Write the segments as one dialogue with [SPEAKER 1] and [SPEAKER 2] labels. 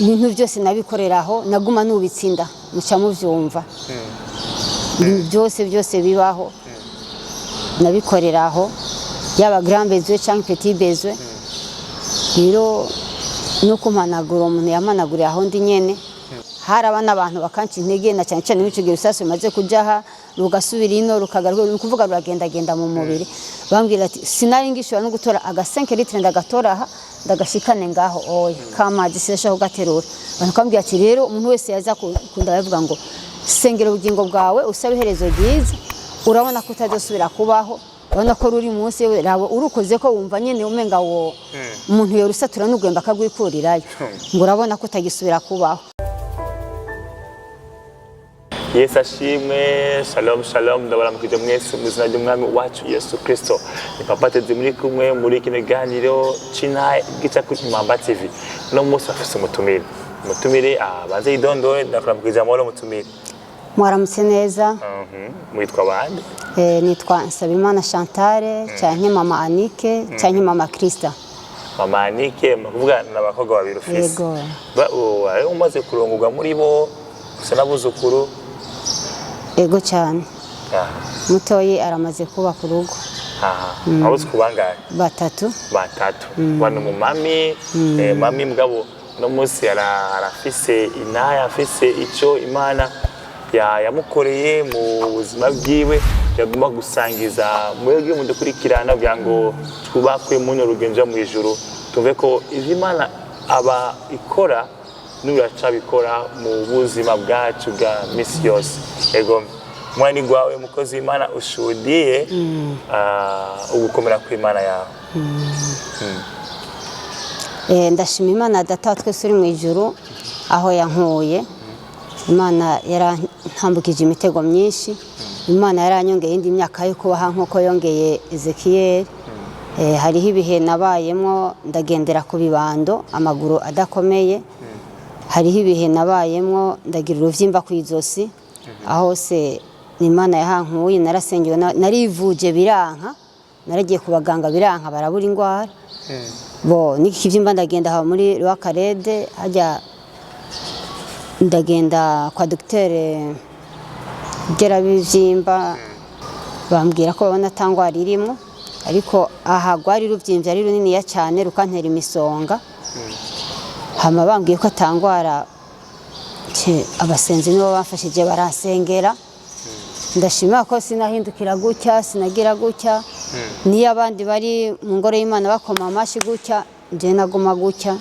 [SPEAKER 1] Ibintu byose nabikoreraho, naguma nubitse inda, muca muvyumva. Ibintu byose byose bibaho nabikoreraho, yaba grand besoin cyangwa petit besoin. Rero no kumpanagura, umuntu yamanaguriye aho ndi nyene. Haraba n'abantu bakanca intege, na cyane cyane muri ico gihe ibisasu bimaze kuja aha, rugasubira ino, rukagaruka, ni ukuvuga ruragendagenda mu mubiri. Bambwira ati sinari ngishobora no gutora aga 5 litres, ndagatora aha ndagashikane ngaho, oya, kamazi sinashobora kugaterura. Abantu bakambwira ati rero umuntu wese yaza kunda bavuga ngo sengera ubugingo bwawe, usabe iherezo ryiza, urabona ko utazosubira kubaho, urabona ko ruri munsi rabo, urukoze ko wumva nyene umenga wo umuntu yorusatura n'ugwemba akagwikurirayo, ngo urabona ko utagisubira kubaho.
[SPEAKER 2] Yesu ashimwe. Shalom shalom, ndabaramukije mwese mu izina ry'Umwami wacu Yesu Kristo. Ni Papa Teddy muri kumwe muri kino kiganiro c'intahe gica kuri Mamba TV. Uno munsi bafise umutumire, umutumire abanze yidondore. Ndakuramukije amahoro, umutumire.
[SPEAKER 1] Mwaramutse neza.
[SPEAKER 2] Mwitwa bande?
[SPEAKER 1] Nitwa Nsabimana Chantal, canke Mama Anike, canke Mama Krista.
[SPEAKER 2] Mama Anike, kuvuga n'abakobwa babiri ufise?
[SPEAKER 1] Yego.
[SPEAKER 2] Umaze kurongorwa muri bo, ufise n'abuzukuru?
[SPEAKER 1] Yego cyane. Mutoyi aramaze kubaka urugo.
[SPEAKER 2] Aha, abuzukuru bangahe?
[SPEAKER 1] Batatu.
[SPEAKER 2] Batatu. Bano mu mami, mami mugabo no munsi arafise inaya, afise ico Imana yamukoreye mu buzima bwiwe, yagomba gusangiza mwebwe mudukurikirana, kugira ngo twubakwe muno rugendo mu ijuru, tumve ko ivyo Imana aba ikora n'ubu iracabikora mu buzima bwacu bwa misi yose. Ego, mwani gwawe, mukozi w'Imana, ushuhudiye ugukomera kw'Imana yawe.
[SPEAKER 1] Ndashima Imana Data wa twese uri mu ijuru aho yankuye. Imana yarantambukije imitego myinshi, Imana yaranyongeye indi myaka yo kubaha nk'uko yongeye Ezekiyeli. Hariho ibihe nabayemo ndagendera ku bibando, amaguru adakomeye. Hariho ibihe nabayemo ndagira uruvyimba ku izosi. Aho hose ni Imana yahankuye. Narasengewe, narivuje biranka, naragiye ku baganga biranka, barabura indwara. Bo n'iki kivyimba ndagenda aho muri Rwakarede, hajya ndagenda kwa dogiteri Gerabivyimba, bambwira ko babona ata ngwara irimo, ariko aha rwari ruvyimbye ari runiniya cyane, rukantera imisonga. Hama bambwiye ko ata ngwara. Abasenzi nibo bamfashije, baransengera. Ndashima ko sinahindukira gutya, sinagira gutya. Niyo abandi bari mu ngoro y'Imana bakoma amashyi gutya, njye naguma gutya.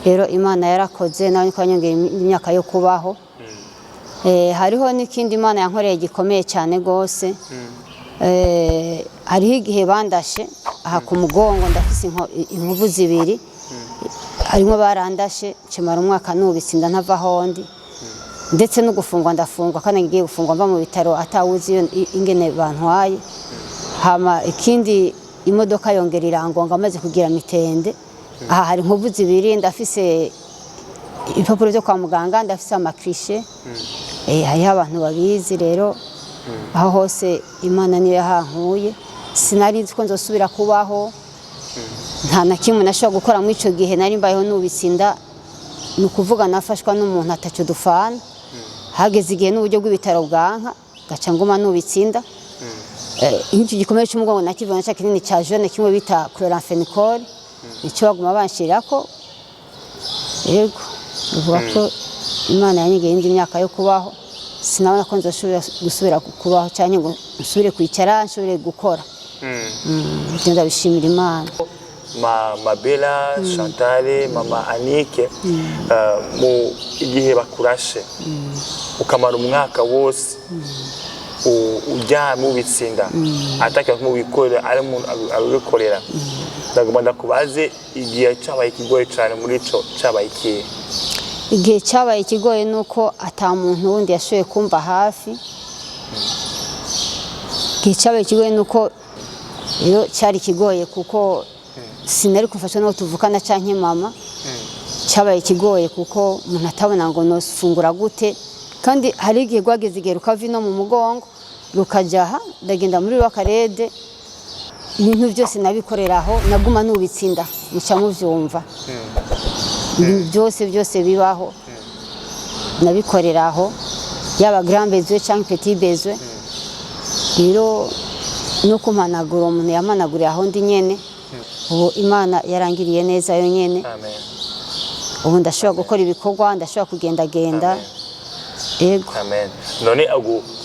[SPEAKER 1] Rero Imana yarakoze, nawe niko yanyongeye imyaka yo kubaho. Hariho n'ikindi Imana yankoreye gikomeye cyane rwose. Hariho igihe bandashe aha ku mugongo, ndafise inkovu zibiri harimo. Barandashe nkimara umwaka nubitse inda, ntava aho ndi, ndetse no gufungwa ndafungwa, kandi ngiye gufungwa mva mu bitaro atawuzi iyo ingene bantwaye. Hama ikindi, imodoka yongera irangonga amaze kugira mitende. Aha hari inkovu zibiri, ndafise ibipapuro byo kwa muganga, ndafise amakrishe. Hariho abantu babizi. Rero aho hose Imana niyo yahankuye. Sinari nzi ko nzosubira kubaho. Nta na kimwe nashobora gukora muri icyo gihe nari mbayeho nubitse inda, ni ukuvuga nafashwa n'umuntu ataco dufana. Hageze igihe n'uburyo bw'ibitaro bwanka, gaca nguma nubitse inda. Nk'icyo gikomere cy'umugongo nakivuna cya kinini cya jaune, kimwe bita chloramphenicol, nicyo baguma banshirako. Yego, bivuga ko Imana yanyigeye indi myaka yo kubaho. Sinabona ko nzosubira gusubira kubaho cyangwa ngo nsubire kwicara, nsubire gukora. Ibyo ndabishimira Imana.
[SPEAKER 2] Mabela Chantal, Mama Anike, mu igihe bakurashe ukamara umwaka wose uryamye ubitse inda, atakintu kimwe wikorera, ari umuntu abikorera, ndagomba ndakubaze: igihe cyabaye ikigoye cyane muri ico cyabaye ikihe?
[SPEAKER 1] Igihe cyabaye ikigoye ni uko ata muntu wundi yashoboye kumva hafi. Igihe cyabaye ikigoye ni uko rero cyari ikigoye kuko sinari gufashwa n'uwo tuvukana canke mama. Cyabaye ikigoye kuko umuntu atabona ngo nofungura gute, kandi hari igihe rwageze igihe rukava ino mu mugongo rukajya aha. Ndagenda muri Rwakarede, ibintu byose nabikoreraho, naguma nubitse inda, muca muvyumva. Ibintu byose byose bibaho nabikorera aho, yaba grand besoin cyangwa petit besoin. Rero no kumpanagura, umuntu yamanaguriye aho ndi nyene. Ubu Imana yarangiriye neza yo nyene.
[SPEAKER 2] Amen.
[SPEAKER 1] Ubu ndashobora gukora ibikorwa, ndashobora kugendagenda.
[SPEAKER 2] Amen.
[SPEAKER 1] Yego.
[SPEAKER 2] Amen. None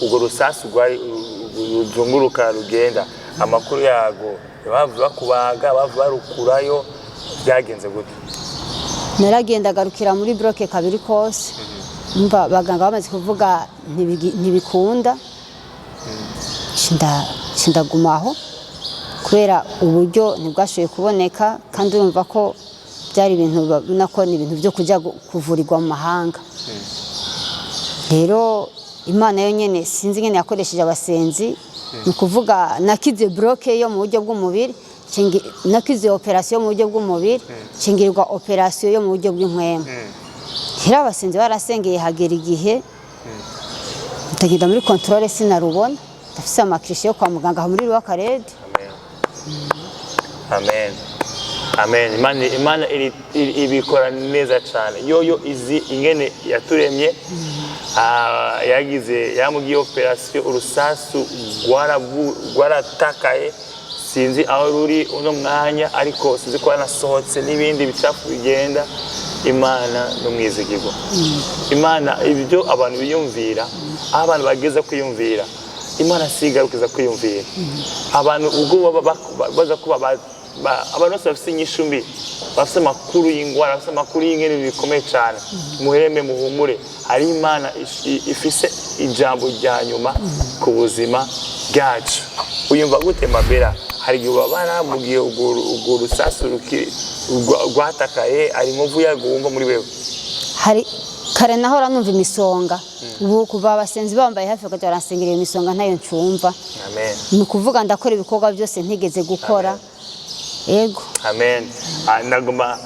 [SPEAKER 2] urwo rusasu rwari ruzunguruka rugenda, amakuru yago, bavuye bakubaga, bavuye barukurayo, byagenze gute?
[SPEAKER 1] Naragenda garukira muri bloc kabiri kose. Umva, abaganga bamaze kuvuga ntibikunda, cindagumaho kubera uburyo ntibwashoboye kuboneka. Kandi urumva ko byari ibintu babona ko ni ibintu byo kujya kuvurirwa mu mahanga. Rero Imana yo nyene, sinzi ingene yakoresheje abasenzi. Ni ukuvuga nakize bloc yo mu buryo bw'umubiri, nakize opération yo mu buryo bw'umubiri, kingirirwa opération yo mu buryo bw'impwemu. Rero abasenzi barasengeye, hagera igihe ndagenda muri contrôle, sinarubona. Ndafise amakrishe yo kwa muganga aho muri Rwakarede.
[SPEAKER 2] Amen, amen. Imana ibikora neza cyane. Yoyo izi ingene yaturemye. Yagize yamubwiye opération, urusasu rwaratakaye, sinzi aho ruri uno mwanya, ariko sinzi ko yanasohotse n'ibindi bicafu bigenda. Imana n'umwizigirwa. Imana, ibyo abantu biyumvira, aho abantu bageze kwiyumvira, Imana sigarukiza kwiyumvira. Abantu ubwo baba baza kuba abantu bose bafite inyishu mbi, bafite amakuru y'ingwara, bafite amakuru y'ingene bikomeye cyane, muheme, muhumure, hari Imana ifise ijambo rya nyuma ku buzima bwacu. Uyumva gute, Mabera? Hari igihe ubabara mu gihe urwo rusasu rwatakaye, hari inkovu yarwo wumva muri wewe?
[SPEAKER 1] Hari kare nahora numva imisonga. Ubu kuva abasenzi bambaye hafi bakajya baransengera, iyo misonga ntayo ncumva.
[SPEAKER 2] Amen.
[SPEAKER 1] Ni ukuvuga ndakora ibikorwa byose ntigeze gukora. Yego.
[SPEAKER 2] Amen. Ndagomba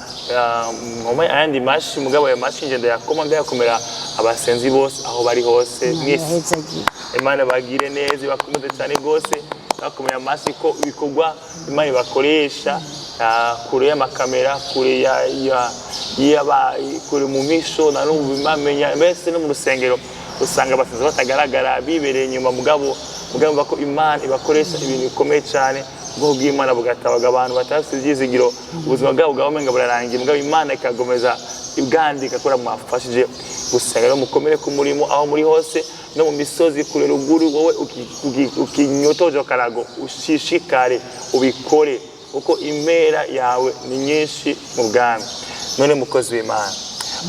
[SPEAKER 2] nkome ayandi mashi, mugabo ayo mashi nje ndayakoma, ndayakomera abasenzi bose aho bari hose mwese.
[SPEAKER 1] Yahezagiye.
[SPEAKER 2] Imana bagire neza, ibakomeze cyane rwose. Bakomeye amashyi ko ibikorwa Imana ibakoresha kure y'amakamera, kure ya ya y'aba kure mu misho na n'ubu bimamenya mbese no mu rusengero usanga abasenzi batagaragara, bibereye inyuma. Mugabo ko Imana ibakoresha ibintu bikomeye cyane, ubwoko bw'Imana bugatabaga, abantu batafite ibyizigiro, ubuzima bwabo bwaba umenga burarangiye, mugabo Imana ikagomeza ibwandika kubera mwafashije gusenga. Rero mukomere ku murimo aho muri hose, no mu misozi kure ruguru. Wowe ukinyotoje akarago, ushishikare ubikore, kuko impera yawe ni nyinshi mu bwami. None mukozi w'Imana,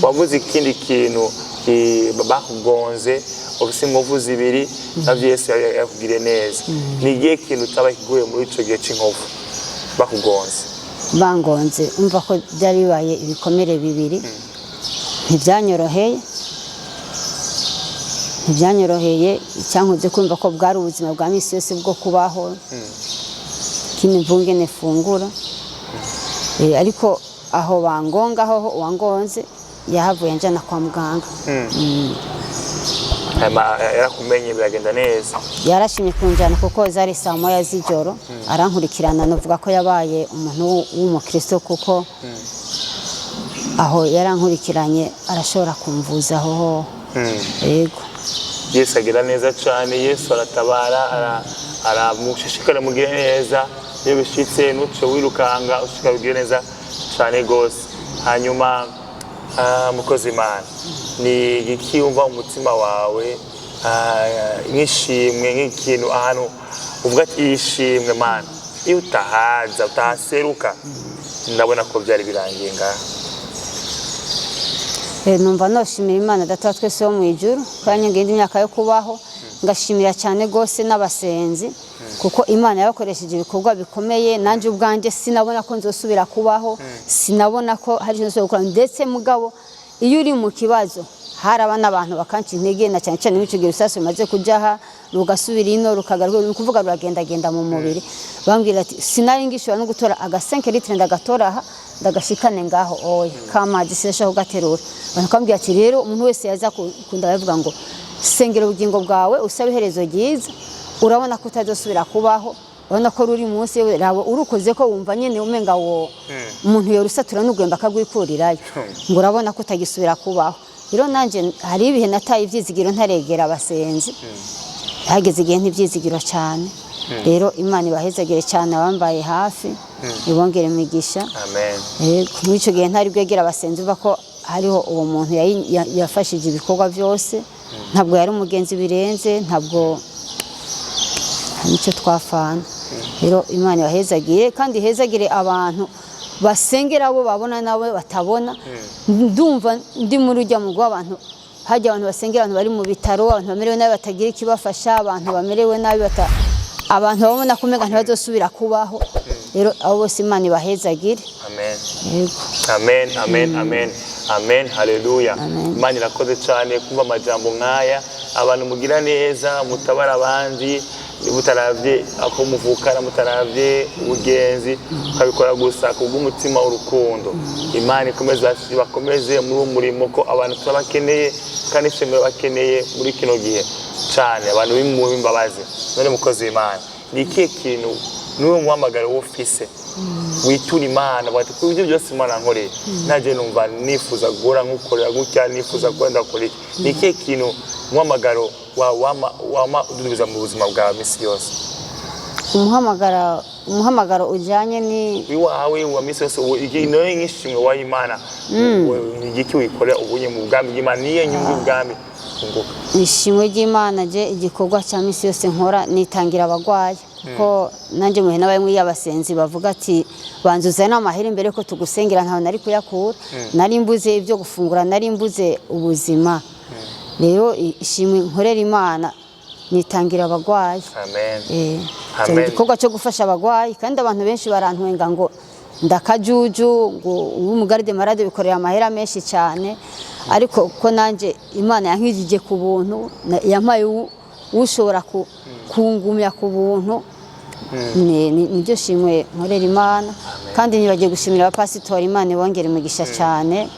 [SPEAKER 2] wavuze ikindi kintu, bakugonze, ufise inkovu zibiri, navyo Yesu yakugiriye neza. Ni igihe kintu utaba kiguye muri ico gihe c'inkovu bakugonze?
[SPEAKER 1] Bangonze, umva ko byari bibaye ibikomere bibiri. Ntibyanyoroheye, ntibyanyoroheye. Icyankunze kumva ko bwari ubuzima bwa minsi yose bwo kubaho, kino mvunge nifungura. Ariko aho bangonga hoho, uwangonze yahavuye njana kwa muganga.
[SPEAKER 2] Hanyuma yarakumenye, biragenda neza?
[SPEAKER 1] Yarashimye kunjyana kuko zari saa 1 z'ijoro, arankurikirana. Navuga ko yabaye umuntu w'umukristo, kuko aho yarankurikiranye, arashobora kumvuza aho hoho. Yego.
[SPEAKER 2] Yesu agira neza cyane, Yesu aratabara, aramushishikara. Mugire neza iyo bishitse, ntuce wirukanga, ushishikara ugire neza cyane rwose. Hanyuma mukozi Imana, ni igiki wumva mu mutima wawe, nk'ishimwe, nk'ikintu ahantu uvuga ati: "Ishimwe Mana, iyo utahaza, utahaseruka, ndabona ko byari birangiye ngaha"?
[SPEAKER 1] Numva noshimira Imana Data wa twese wo mu ijuru ko yanyongeye indi myaka yo kubaho, ngashimira cyane rwose n'abasenzi, kuko Imana yabakoresheje ibikorwa bikomeye. Nanjye ubwanjye sinabona ko nzosubira kubaho, sinabona ko hari icyo nzosubira gukora. Ndetse mugabo iyo uri mu kibazo, haraba n'abantu bakanca intege, na cyane cyane muri icyo gihe urusasu rumaze kujaha, rugasubira ino, rukagaruka, ni ukuvuga ruragendagenda mu mubiri. Bambwira ati sinari ngishobora no gutora aga 5 litres, ndagatora aha ndagashikane ngaho, oya, k'amazi sinashobora kugaterura. Abantu bakambwira ati rero umuntu wese yaza kunda bavuga ngo sengera ubugingo bwawe, usabe iherezo ryiza, urabona ko utazosubira kubaho. Urabona ko ruri munsi, raba urukoze ko wumva nyene umenga wo umuntu yorusatura n'ugwemba akagwikurirayo, ngo urabona ko utagisubira kubaho. Rero nanje hari ibihe nataye ivyizigiro ntaregera abasenzi, hageze igihe ntibyizigiro cyane. Rero Imana ibahezagire cyane abambaye hafi, ibongere imigisha.
[SPEAKER 2] Amen.
[SPEAKER 1] Yego, muri icyo gihe ntari bwegera abasenzi, uva ko hariho uwo muntu yafashije ibikorwa byose. Ntabwo yari umugenzi birenze, ntabwo hari icyo twafana. Rero Imana ibahezagire, kandi ihezagire abantu basengera abo babona n'abo batabona. Ndumva ndi muri ujya mugwi w'abantu, hajya abantu basengera abantu bari mu bitaro, abantu bamerewe nabi batagira ikibafasha, abantu bamerewe nabi abantu babona ko umenga ntibazosubira kubaho. Rero abo bose Imana ibahezagire.
[SPEAKER 2] Amen.
[SPEAKER 1] Yego.
[SPEAKER 2] Amen, amen, amen, amen, haleluya. Imana irakoze cyane kumva amajambo nk'aya. Abantu mugira neza, mutabara abandi mutaravye ako muvukana, mutaravye ubugenzi, ukabikora gusa kubw'umutima w'urukundo. Imana ikomeze, bakomeze muri uwo murimo, ko abantu turabakeneye kandi ishengero bakeneye muri kino gihe cyane abantu b'imbabazi. None mukozi w'Imana, ni ikihe kintu n'uwo muhamagaro w'ufise witura Imana, bati ku ibyo byose Imana nkoreye, nanjye numva nifuza guhora nkukorera gutya, nifuza guhora ndakora iki? Ni ikihe kintu umuhamagaro wawe wama ududubiza mu buzima bwawe misi yose?
[SPEAKER 1] Umuhamagaro ujyanye ni
[SPEAKER 2] Iwawe wa misi yose, none nk'ishimwe waha Imana, ni igiki wikorera ubunye mu bwami bw'Imana? Niyo nyungu y'ubwami unguka?
[SPEAKER 1] Ishimwe ry'Imana, je igikorwa cya misi yose nkora nitangira abagwayi, kuko nanjye muhe n'abaye muri abasenzi bavuga ati banza uzane amahera imbere ko tugusengera, ntawe nari kuyakura, nari mbuze ibyo gufungura, nari mbuze ubuzima. Rero ishimwe nkorera Imana, nitangira abagwayi.
[SPEAKER 2] Amen.
[SPEAKER 1] Icyo igikorwa cyo gufasha abagwayi, kandi abantu benshi barantwenga ngo ndakajuju, ngo ubu garde malade bikorera amahera menshi cyane, ariko ko nanjye Imana yankijije ku buntu, yampaye ushobora kungumya ku buntu, niryo shimwe nkorera Imana. Kandi ntibagiye gushimira abapasitori, Imana ibongere imigisha cyane,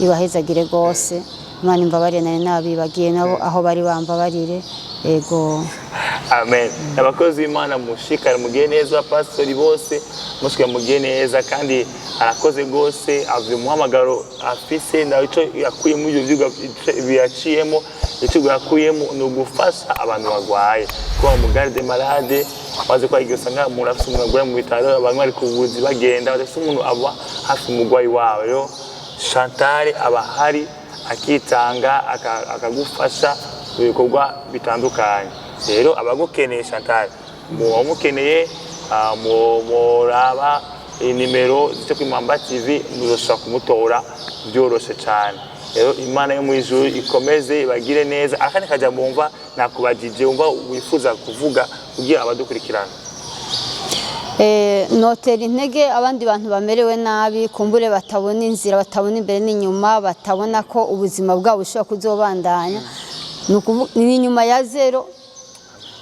[SPEAKER 1] ibahezagire rwose. Imana imbabarire, nari nabibagiye, nabo aho bari bambabarire. Ego.
[SPEAKER 2] Amen. Abakozi b'Imana mushikare mugiye neza, abapasitori bose mushikare mugiye neza. Kandi arakoze rwose, avuye umuhamagaro afise nawe, ico yakuye muri ibyo vyigwa biyaciyemo, ico yakuyemo ni ugufasha abantu bagwaye, kuba mu garde malade maze kwa igihe usanga umuntu afise umuntu agwaye mu bitaro, bamwe bari ku buzi bagenda badafise umuntu aba hafi umugwayi wawe. Rero Chantal aba ahari, akitanga, akagufasha mu bikorwa bitandukanye. Rero abagukeneye, Chantal muba mukeneye, muraba inimero zice kuri Mwamba TV, muzoshobora kumutora byoroshe cyane. Rero Imana yo mu ijuru ikomeze ibagire neza. Akandi kaja mumva nakubajije, wumva wifuza kuvuga kugira abadukurikirana?
[SPEAKER 1] Notera intege abandi bantu bamerewe nabi, kumbure batabona inzira, batabona imbere n'inyuma, batabona ko ubuzima bwabo bushobora kuzobandanya. Ni inyuma ya zero,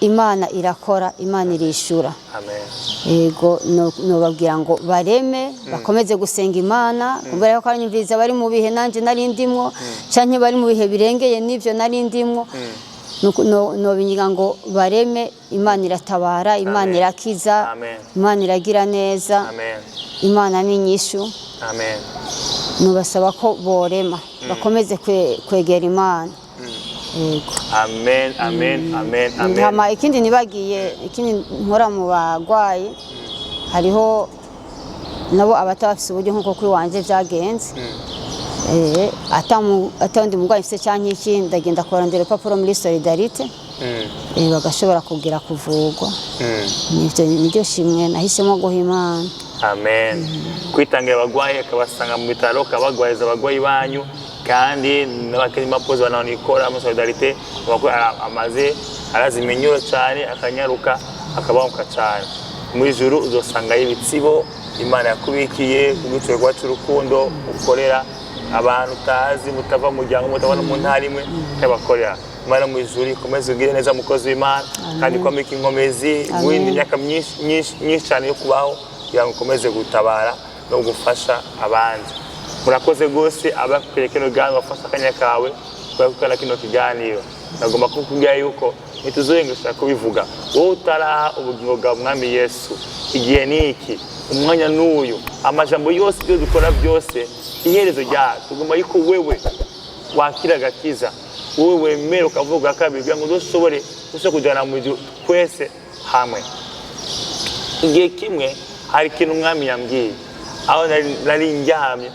[SPEAKER 1] Imana irakora, Imana irishura.
[SPEAKER 2] Amen.
[SPEAKER 1] Yego, nobabwira ngo bareme, bakomeze gusenga Imana, kubera ko abanyumviriza bari mu bihe nanje nari ndimwo, canke bari mu bihe birengeye n'ivyo nari ndimwo. Nobinyiga ngo bareme, Imana iratabara, Imana
[SPEAKER 2] Amen.
[SPEAKER 1] irakiza.
[SPEAKER 2] Amen.
[SPEAKER 1] Imana iragira neza.
[SPEAKER 2] Amen.
[SPEAKER 1] Imana ni inyishu.
[SPEAKER 2] Amen.
[SPEAKER 1] Nubasaba ko borema, bakomeze kwegera Imana. Yego.
[SPEAKER 2] Amen, amen, amen, amen.
[SPEAKER 1] Hama ikindi nibagiye, ikindi nkora mu bagwayi, hariho nabo abataba bafise uburyo nk'uko kuri wanje byagenze. Atawundi murwayi mfise canke iki, ndagenda kurondera urupapuro muri Solidarité, bagashobora kugira kuvurwa. Nivyo niryo shimwe nahisemo guha Imana.
[SPEAKER 2] Amen. Kwitangira abagwayi, akabasanga mu bitaro, akabagwariza abagwayi banyu, kandi n'abakiri mapozi bananikora muri Solidarité amaze arazi iminyuro cyane, akanyaruka akabanguka cyane. Mu ijuru uzosangayo ibitsibo Imana yakubikiye kubw'icyo cy'urukundo ukorera abantu utazi, mutava mu muryango, mutava no mu ntara imwe, utabakorera. Imana mu ijuru ikomeze ugire neza, mukozi w'Imana, kandi ikomeke inkomezi windi imyaka myinshi myinshi myinshi cyane yo kubaho, kugira ngo ukomeze gutabara no gufasha abandi. Murakoze rwose abakurikira kino kiganiro, bafashe akanya kawe kuba kino kiganiro. Nagomba kukubwira yuko ntituzoyengesha kubivuga. Wowe utaraha ubugingo bwa Mwami Yesu, igihe ni iki, umwanya n'uyu. Amajambo yose, ibyo dukora byose, iherezo ryayo tugomba yuko wewe wakira agakiza, wowe wemera ukavuga kabiri, kugira ngo dushobore dushobore kujyana mu ijuru twese hamwe. Igihe kimwe hari ikintu Umwami yambwiye aho nari ndyamye,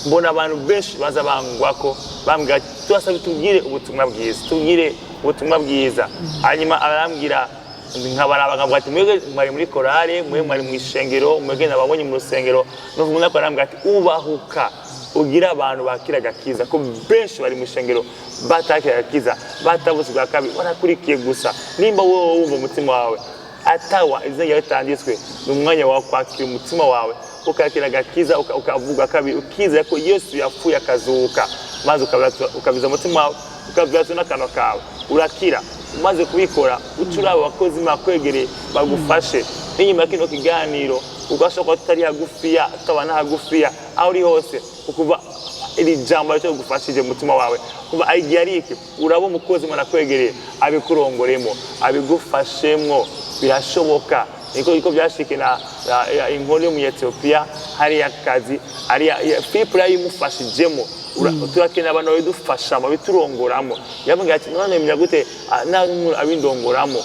[SPEAKER 2] mbona abantu benshi baza bangwako, bambwira ati: "Turasabye tubwire ubutumwa bwiza, tubwire ubutumwa bwiza." Hanyuma arambwira, nkabaraba, nkavuga ati: "Mwebwe mwari muri korale, mwe mwari mu ishengero, mwebwe nababonye mu rusengero." Nuko umuntu arambwira ati: "Ubahuka ugira abantu bakira agakiza, ko benshi bari mu ishengero batakira agakiza, batavuze ubwa kabiri, barakurikiye gusa." Nimba wowe wumva umutima wawe atawa izina ryawe ritanditswe, ni umwanya wawe kwakira umutima wawe, ukakira agakiza, ukavuga kabiri, ukizera ko Yesu yapfuye akazuka, maze ukabiza umutima wawe, ukabyaza n'akanwa kawe, urakira. Umaze kubikora, uca uraba abakozi bakwegereye bagufashe. N'inyuma ya kino kiganiro, ugashobora kuba tutari hagufiya, tutabana hagufiya, aho uri hose ukuva iri jambo aricyo gufashije umutima wawe, kuva igihe ari iki, uraba umukozi Imana akwegereye, abikurongoremo, abigufashemwo. Birashoboka. Niko byashike na inkuru yo mu Etiyopiya, hariya kazi hariya Filipo yayimufashijemo. Turakeneye abantu babidufashamo, babiturongoramo. Yamubwira ati: "None menya gute?" Ah, nta n'umuntu abindongoramo.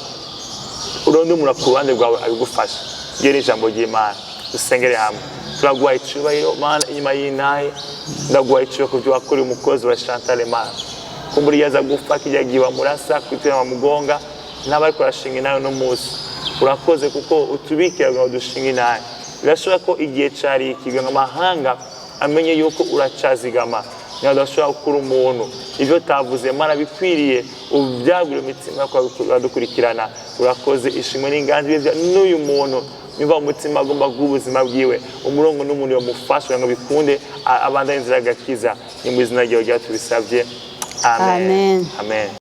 [SPEAKER 2] Urundi umuntu ku ruhande rwawe abigufasha. Iyo ni ijambo ry'Imana. Dusengere hamwe. Turaguha icyubahiro, Mana. Inyuma y'intahe, ndaguha icyubahiro ku byo wakoreye umukozi wa Chantal. Mana, kumbura iyo aza gupfa kijya gihe bamurasa kwitira bamugonga, n'aba ariko arashinga intahe uno munsi. Urakoze kuko utubikira kugira ngo dushinge intahe. Birashoboka ko igihe cari iki kugira ngo amahanga amenye yuko uracazigama, niba udashobora gukura umuntu ibyo utavuze. Mana, bikwiriye ubyagure imitima badukurikirana. Urakoze. Ishimwe n'inganji n'uyu muntu niba umutima agomba guha ubuzima bwiwe umurongo n'umuntu yamufasha kugira ngo bikunde abandanye inzira y'agakiza. Ni mu izina ryawe rya tubisabye, amen.
[SPEAKER 1] Amen.
[SPEAKER 2] Amen.